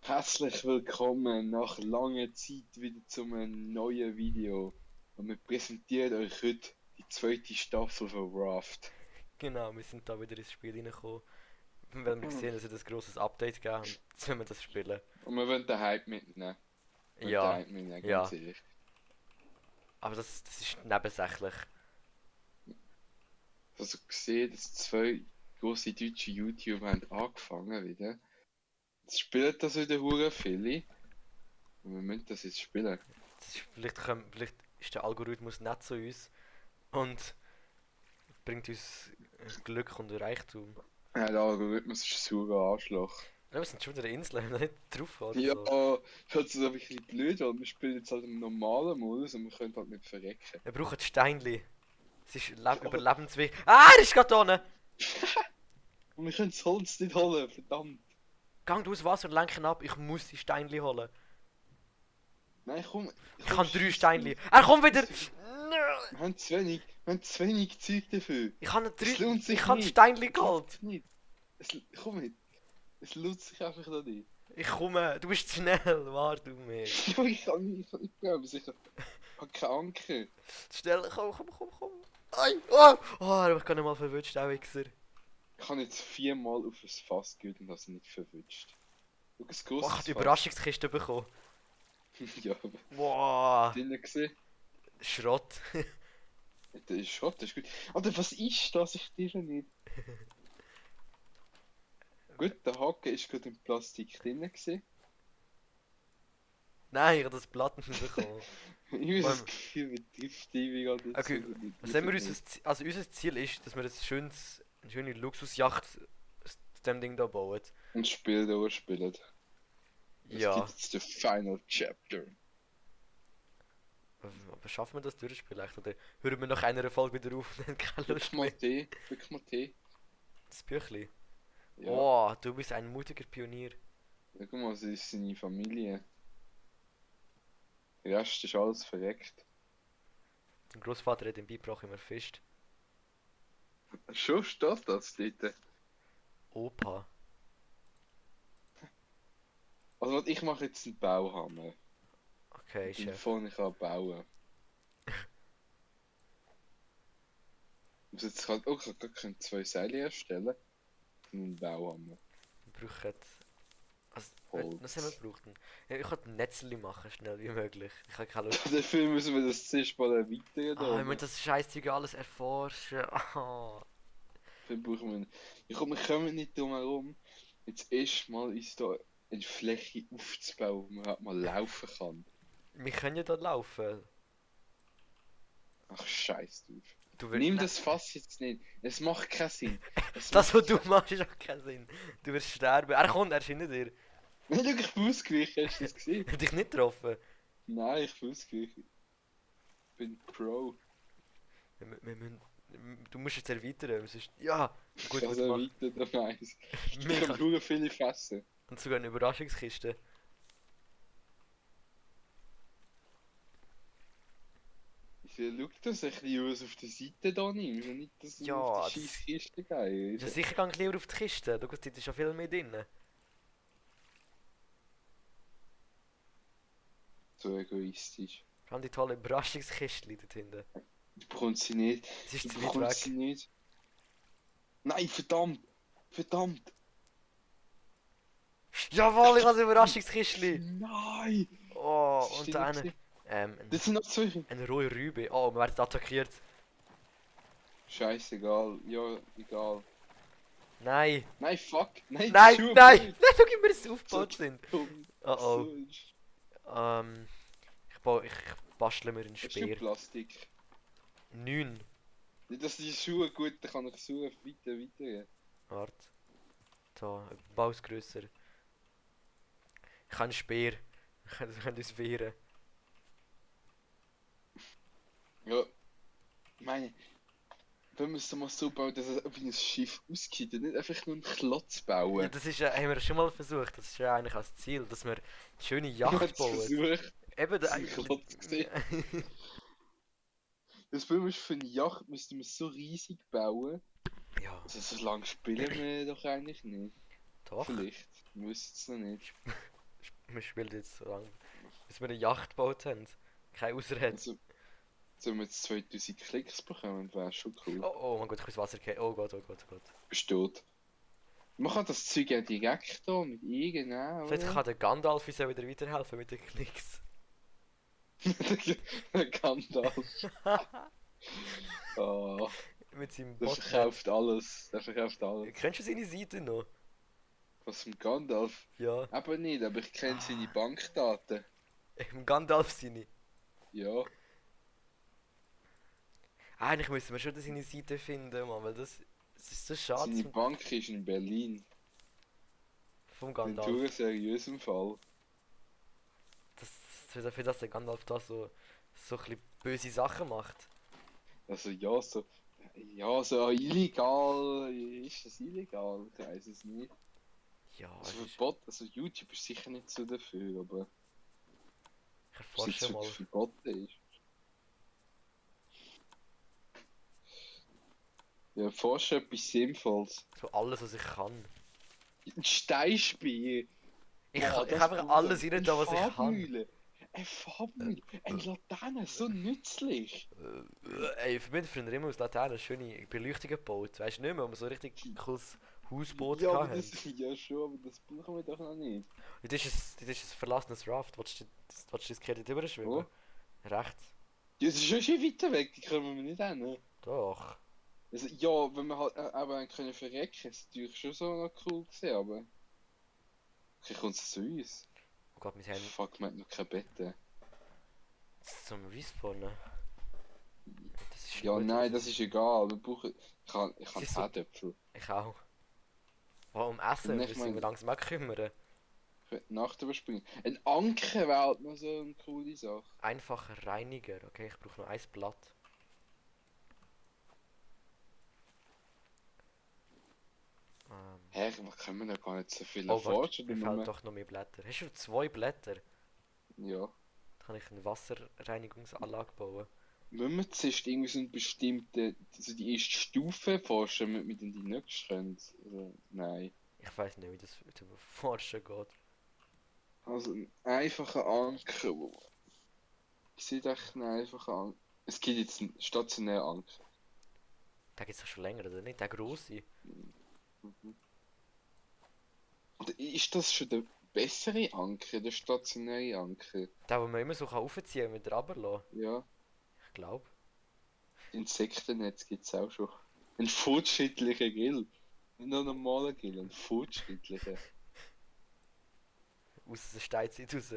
Herzlich willkommen nach langer Zeit wieder zu einem neuen Video. Und wir präsentieren euch heute die zweite Staffel von Raft. Genau, wir sind da wieder ins Spiel reingekommen, weil wir gesehen, dass es ein grosses Update gegeben hat und jetzt wollen wir das spielen. Und wir wollen den Hype mitnehmen. Wir wollen den Ja, Hype mitnehmen, ganz ja, ehrlich. aber das ist nebensächlich. Also gesehen, dass zwei grosse deutsche YouTuber haben angefangen wieder. Jetzt spielen das wieder hure viele. Und wir müssen das jetzt spielen. Vielleicht ist der Algorithmus nicht zu uns und bringt uns Glück und Reichtum. Ja, der Algorithmus ist ein saurer Arschloch. Ja, wir sind schon wieder eine Insel, wir haben noch nicht drauf oder Ja, so. hört sich so ein bisschen blöd an. Wir spielen jetzt halt im normalen Modus und wir können halt nicht verrecken. Wir brauchen Steinli. Es ist Ja. überlebenswichtig. Ah, er ist gerade da unten! Und wir können das Holz nicht holen, verdammt. Gang du ins Wasser und lenk ihn ab, ich muss die Steinli holen. Nein, komm. Ich habe 3 Steinli. Er kommt wieder! Wir haben zu wenig Zeug dafür. Ich habe Es lohnt sich ich habe nicht. Steinli Es lohnt geholt. sich nicht. Komm mit. Es lohnt sich einfach noch nicht. Ich komme, du bist zu schnell, warte auf mich. Ja, ich kann nicht glauben, ich habe keinen Anker. Schnell, komm. Ai, oh, oh, ich kann nicht mal verwünscht, auch Wichser. Ich habe jetzt 4-mal auf ein Fass gehört und das nicht verwünscht. Schau, ein Oh, ich grosses habe die Fass. Überraschungskiste bekommen. Ja, aber Boah, drinnen gesehen. Schrott. Das ist Schrott, das ist gut. Alter, was ist das? Ich dir nicht. Gut, der Haken ist gerade im Plastik drinnen gesehen. Nein, ich habe das Blatt nicht bekommen. Ich habe das Mann. Gefühl, wir driften ewig an dazu. Okay, was haben wir unser Ziel ist, dass wir eine schöne Luxusjacht aus dem Ding da bauen. Und Spiel durchspielen. Es Ja, gibt jetzt den Final Chapter. aber schaffen wir das durchspielen echt? Oder hören wir nach einer Folge wieder auf und haben keine Lust mehr? Drück mal T. Das Büchli. Ja, Oh, du bist ein mutiger Pionier. guck mal, das ist seine Familie. Der Rest ist alles verreckt. Dein Großvater hat im Beibrach immer gefischt. Schon steht das dort. Opa. Also warte, ich mache jetzt einen Bauhammer. Okay, Chef. Bevor ich bauen kann. Ich muss jetzt halt auch gar keine 2 Seile erstellen. Und einen Bauhammer. Wir brauchen. Also, Holz. was haben wir gebraucht? Ja, ich kann ein Netzli machen, schnell wie möglich. Ich habe keine Lust. Dafür müssen wir das zuerst mal erweitern. Ah, wir müssen das Scheißzeug alles erforschen. Ah. Dafür brauchen wir. Ich glaube, wir kommen nicht drum herum, jetzt erstmal uns da eine Fläche aufzubauen, wo man halt mal laufen kann. Wir können ja da laufen. Ach, scheiß drauf. Du Nimm Nein, das Fass jetzt nicht. Es macht keinen Sinn. Es das, was macht du machst, ist auch keinen Sinn. Du wirst sterben. Er kommt, er ist hinter dir. Nein, schau, ich bin ausgewichen, hast du das gesehen? Hat dich nicht getroffen. Nein, ich bin ausgewichen. Ich bin Pro. Du musst jetzt erweitern. Sonst, ja, gut, Ich kann gut, so mach. weiter, da weiss. Ich Wir kann kann- nur viele Fässer. Und sogar eine Überraschungskiste. Schau das ein bisschen aus auf der Seite da nimmst und nicht, dass du Ja, auf die das- scheiß Kiste gehst. Ja, sicher gehe ich lieber auf die Kiste. Da ist schon viel mehr drin. So egoistisch. Wir haben die tolle Überraschungskiste dort hinten. Du bekommst sie nicht. Es ist Du zu weit bekommst sie weg. nicht. Nein, verdammt! Verdammt! Jawohl, ich habe eine Überraschungskiste. Nein! Oh, Was ist und denn da das? Das sind noch zwei. eine rohe Rübe. Oh, wir werden attackiert. Scheißegal. Ja, egal. Nein. Nein, fuck! Nein, Nein, Schuhe, nein! blöd. Nein, schau, wie wir das aufgebaut So sind. dumm. Oh oh. So ist- Ich bastle mir einen Hast du Speer. Plastik? 9. Nicht, dass die Schuhe gut, dann kann ich Schuhe weiter. Warte. Da, bau es grösser. Ich habe einen Speer. Wir können uns wehren. Ja. Ich meine, wenn wir es dann mal so bauen, dass es wie ein Schiff aussieht und nicht einfach nur einen Klotz Ja, bauen. das ist, haben wir schon mal versucht. Das ist ja eigentlich das Ziel, dass wir eine schöne Ich habe Yacht es bauen. versucht. Eben, Das ist ein Klotz gewesen. Das Problem ist, für eine Yacht müssten wir es so riesig bauen. Ja, Also so lange spielen wir doch eigentlich nicht. doch. Vielleicht. Wir wissen es noch nicht. Wir spielen jetzt so lange, bis wir eine Yacht gebaut haben. Keine Ausrede. Also, wenn wir jetzt 2000 Klicks bekommen, wäre schon cool. Oh mein Gott, ich muss Wasser gehen. Oh Gott, oh Gott, oh Gott. Bist du tot? Man kann das Zeug ja direkt hier mit I, genau, Vielleicht oder? kann der Gandalf uns ja wieder weiterhelfen mit den Klicks. Gandalf. Oh, Mit seinem der Botnet. verkauft alles. Der verkauft alles. Kennst du seine Seite noch? Was vom Gandalf? Ja. Aber nicht, aber ich kenne seine Bankdaten. Im Gandalf seine. Ja. Eigentlich müssen wir schon seine Seite finden, Mann, weil das ist so schade Seine Bank ist in Berlin. vom In Gandalf. seriösem Fall. Das, für das der Gandalf da so ein bisschen böse Sachen macht. Also ja, so. Ja, so illegal. Ist das illegal? Ich weiß es nicht. Ja, Also es ist, Verbot, also YouTube ist sicher nicht so dafür, aber ich ob es erforsche jetzt mal. wirklich verboten ist. Ja, forsche etwas Sinnvolles. So alles, was ich kann. Ein Steinspiel. Ich Boah, habe das einfach braucht alles eine rein, da was ich kann. Farbmühle. Eine Farbmühle. Eine Laterne, so nützlich. Ey, für mich früher immer aus Laternen schöne Beleuchtungen gebaut. Weißt du nicht mehr, wo wir so richtig cooles Hausboot Ja, aber hatten. ja schon, aber das brauchen wir doch noch nicht. Das ist ein verlassenes Raft. Willst du das Gerät drüber schwimmen? Wo? Rechts. Ja, das ist schon schön weiter weg, die kommen wir nicht hin. Doch. Also, ja, wenn wir halt aber einen können verrecken, ist natürlich schon so noch cool gewesen, aber. Okay, kommt es zu uns? Oh Gott, wir haben Fuck, man hat noch kein Bett. zum Respawnen. Das ist Ja, gut, nein, das ist egal. Wir brauchen. Ich Es habe ist so- Herdöpfel. Ich auch. Oh, um Essen Ich müssen mein- wir langsam auch kümmern. Ich will die Nacht überspringen. Ein Anker wäre halt noch so eine coole Sache. Einfacher Reiniger. Okay, ich brauche noch ein Blatt. Hä, wir können noch gar nicht so viel Oh, warte, erforschen. mir Nur fehlen wir- doch noch mehr Blätter. Hast du 2 Blätter? Ja. Dann kann ich eine Wasserreinigungsanlage bauen. Müssen wir zuerst irgendwie so eine bestimmte. Also die erste Stufe erforschen, damit wir dann die nächste können? Also, nein. Ich weiß nicht, wie das über Forschen geht. Also ein einfacher Anker. Ich sehe echt einen einfachen Anker. Es gibt jetzt einen stationären Anker. Der gibt es doch schon länger, oder nicht? Der grosse. Mhm. Und ist das schon der bessere Anker, der stationäre Anker? Der, den man immer so aufziehen kann, mit runterlassen. Ja, Ich glaube. Insektennetz gibt es auch schon. Ein fortschrittlicher Grill. Nicht nur ein normaler Grill, ein fortschrittlicher. Aus der Steinzeit raus.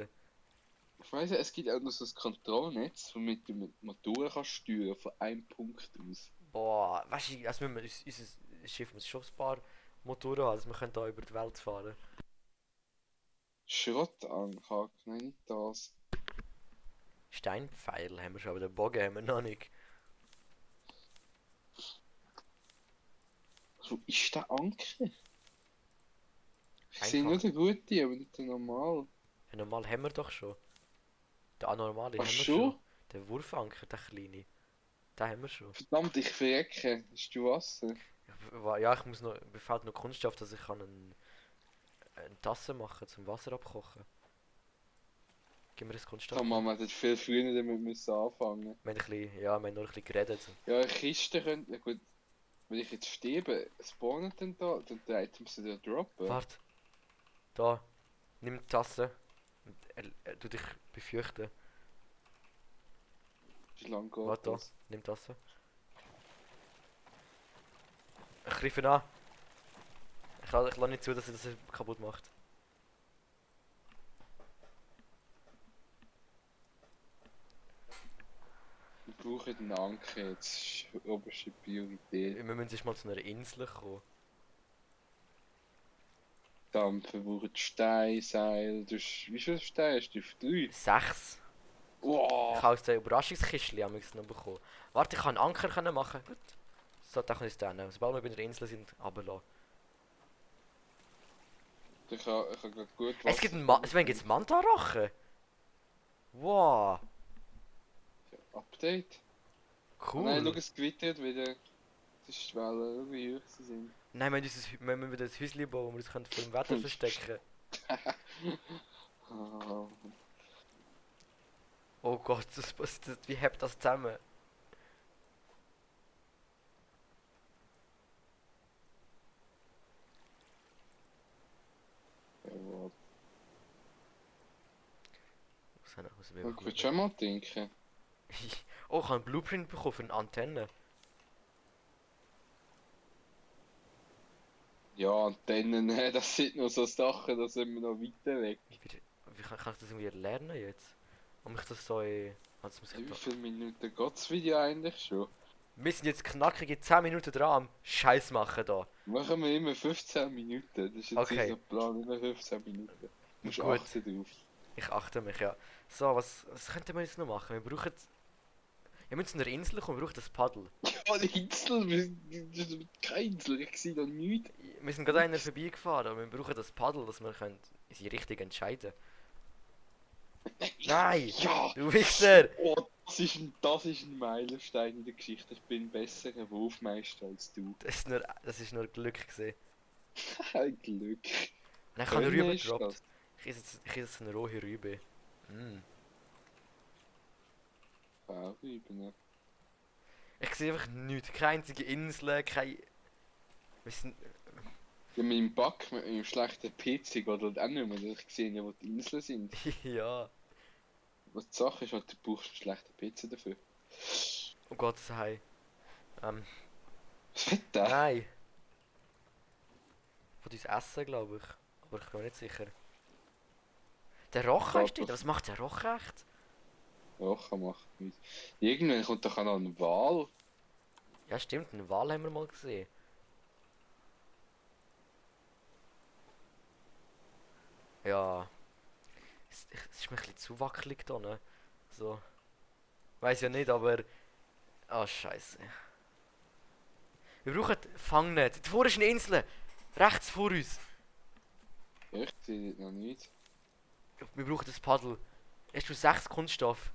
Ich weiss ja, es gibt auch noch so ein Kontrollnetz, womit du mit Motoren kannst steuern von einem Punkt aus. Boah, weißt du, also unser Schiff muss schon ein paar Motoren haben, also wir können da über die Welt fahren. Schrottanker, nein, nicht das. Steinpfeil haben wir schon, aber den Bogen haben wir noch nicht. Wo ist der Anker? Ich Einfach. sehe nur den guten, aber nicht den normalen. Den normal haben wir doch schon. Den anormale Ach haben wir schon? schon. Den Wurfanker, der kleine. Den haben wir schon. Verdammt, ich verrecke. Hast du Wasser? Ja, ich muss noch, mir fehlt noch Kunststoff, dass ich kann eine Tasse machen zum Wasser abkochen. Gib mir das Kunststoff. Kann man, man hätte viel früher damit müssen anfangen. Wir haben ein bisschen, ja, wir haben nur ein bisschen geredet. Ja, eine Kiste könnte. Ja gut, wenn ich jetzt sterbe, spawnen dann da, dann die Items da droppen. Warte. Da. Nimm die Tasse. Und du dich befürchten. Wie lange geht Warte da. das? Nimm die Tasse. Ich greife ihn an. Ich lasse nicht zu, dass er das kaputt macht. Wir brauchen einen Anker jetzt. Das ist oberste Priorität. Wir müssen erst mal zu einer Insel kommen. Dann wir brauchen Stein, Seil. Du hast, wie viel Stein hast du? 3? 6. Ich Wow! habe aus der Überraschungskiste noch bekommen. Warte, ich kann einen Anker können machen. Gut. So, da kann ich es dann. Sobald wir bei der Insel sind, runterlassen. Ich habe gerade gut Es gibt einen gibt's Manta-Rachen. Wow. Update. Cool. Nein, schau, es gewittert wieder. Das ist die Wellen, schau wie hoch sie sind. Nein, wir müssen wieder ein Häuschen bauen, wo wir uns vor dem Wetter verstecken. Ah, Oh Gott, wie hebt das zusammen? ja, Aus dem ich würde schon mal denken. Oh, ich habe einen Blueprint bekommen für eine Antenne. Ja, Antennen, das sind noch so Sachen, da sind wir noch weiter weg. Kann ich das irgendwie lernen jetzt? Und mich das so also muss ich Wie da... viele Minuten geht das Video eigentlich schon? Wir sind jetzt knackige 10 Minuten dran am Scheiß machen da. Machen wir immer 15 Minuten. Das ist jetzt Okay, unser Plan, immer 15 Minuten. Du musst gut. achten drauf. Ich achte mich, ja. So, was könnten wir jetzt noch machen? Wir brauchen... Wir müssen zu einer Insel kommen, wir brauchen das Paddel. Ja, die Insel, das ist keine Insel, ich sehe da nichts. Wir sind gerade einer vorbeigefahren, aber wir brauchen das Paddel, dass wir können sie richtig entscheiden. Nein! Ja! Du Wichser! Oh, das ist ein Meilenstein in der Geschichte. Ich bin ein besserer Wurfmeister als du. Das ist nur Glück gesehen. Ein Glück. Und ich habe eine Können Rübe ist gedroppt. das? Ich esse jetzt eine rohe Rübe. Mm. Farben. Ich sehe einfach nichts. Keine einzige Insel, kein... Wir sind... Ja, mit dem Bug, mit dem schlechten PC geht halt auch nicht mehr, dass ich gesehen habe, wo die Inseln sind. ja. Was die Sache ist, halt, du brauchst einen schlechten PC dafür. Oh Gott sei. Was wird der? Nein. Von uns essen, glaube ich. Aber ich bin mir nicht sicher. Der Rochen ist dort. Was macht der Rochen echt? Rochen macht nichts. Irgendwann kommt doch auch noch ein Wal. Ja stimmt, einen Wal haben wir mal gesehen. Ja. Es ist mir ein bisschen zu wackelig da, ne? So. Weiß ja nicht, aber... Ah, scheiße. Wir brauchen Fangnetz. Da vorne ist eine Insel. Rechts vor uns. Ich sehe das noch nicht. Wir brauchen das Paddel. Hast du 6 Kunststoff?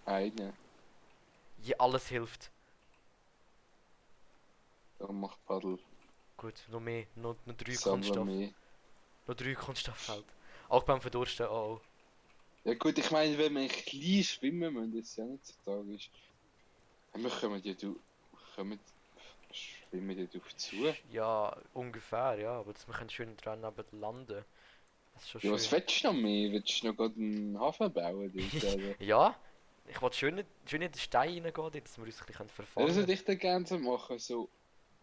Eine. Je alles hilft. Da macht Paddel. Gut, noch mehr. Noch 3 Sammler Kunststoff. mehr. Noch 3 Kunststofffeld. Auch beim Verdursten, oh oh. Ja gut, ich meine, wenn wir ein klein schwimmen müssen, das ja nicht so tragisch. Wir kommen ja schwimmen die drauf zu. Ja, ungefähr, ja. Aber wir können schön dran neben landen. Das ist schon Ja, was schön. willst du noch mehr? Willst du noch gerade einen Hafen bauen dort, oder? Ja, ich wollte schön in den Stein reingehen, dort, dass wir uns ein bisschen Ja, das verfangen würde ich dann gerne so machen, so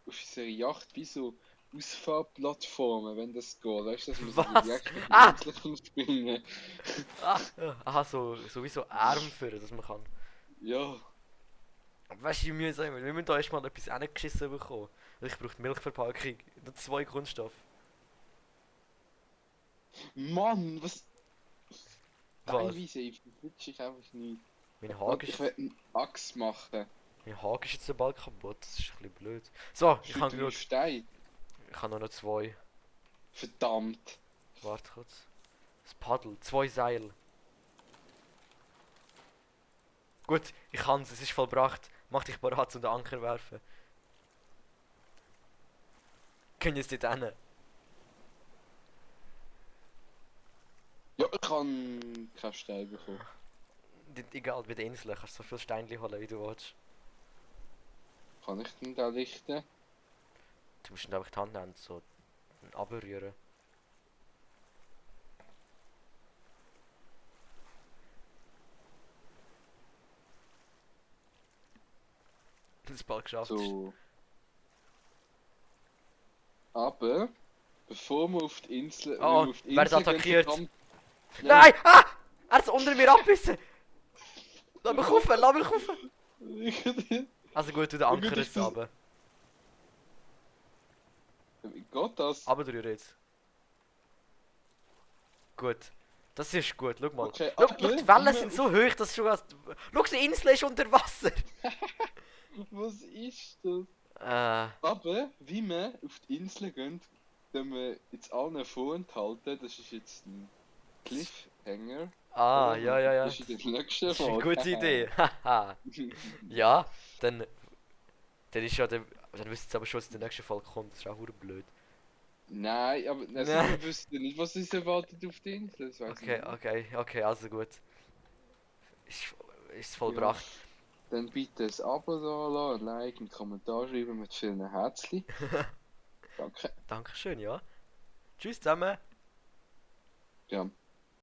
auf unserer Yacht wie so Ausfahrplattformen, wenn das geht, weißt du, dass man so Was? direkt mit Ah! dem Insel springen. Ah, aha, so wie so Arm führen, dass man kann. Ja, Weißt du, wie mühsam wir müssen da erstmal etwas reingeschissen bekommen. Also ich brauche die Milchverpackung, noch 2 Kunststoff. Mann, was? Was? Teilweise, ich wünsche ich einfach nicht. Mein Warte, Haken ich ist, will einen Axt machen. mein Haken ist jetzt bald kaputt, das ist ein bisschen blöd. So, ich Für habe 3 genug. Steine. Ich habe noch 2. Verdammt. Warte kurz. Das Paddel, 2 Seil. Gut, ich kann's, es ist vollbracht. Mach dich bereit zum den Anker werfen. Können jetzt dort hin? Ja, ich kann keinen Stein bekommen. Egal, bei den Inseln kannst du so viel Steinchen holen, wie du willst. Kann ich denn da richten? Du musst einfach die Hand nehmen und so runterrühren. Das ist bald geschafft. So. Aber, bevor wir auf die Insel, Oh, wenn wir auf die wer hat Insel attackiert? verdammt- Nein! Ah! Er hat unter mir abbissen! Lass mich rauf, lass mich rauf! Nein! Also gut, du den Wie gut Anker ist jetzt das? runter. Wie geht das? Runterrühren jetzt. Gut. Das ist gut, schau mal. Okay, Schau, aber die Wellen wie sind wir so hoch, dass schon... Schau, die Insel ist unter Wasser! Was ist das? Äh... Aber, wie wir auf die Insel gehen, können wir jetzt allen vorenthalten, das ist jetzt ein Cliffhanger. Ah, Oder? ja, ja, ja. Das ist in der nächsten Das ist eine Folge. gute Idee. Haha. Ja, dann ist ja der... Dann wisst ihr aber schon, was in der nächsten Folge kommt. Das ist auch verdammt blöd. Nein, aber also, Nein. wir wissen nicht, was uns erwartet auf der Insel, das weiß ich Okay, nicht. okay, also gut. Ist, ist Ja, vollbracht. dann bitte ein Abo da lassen, ein Like, einen Kommentar schreiben mit vielen Herzchen. Danke. Dankeschön, ja. Tschüss zusammen. Ja.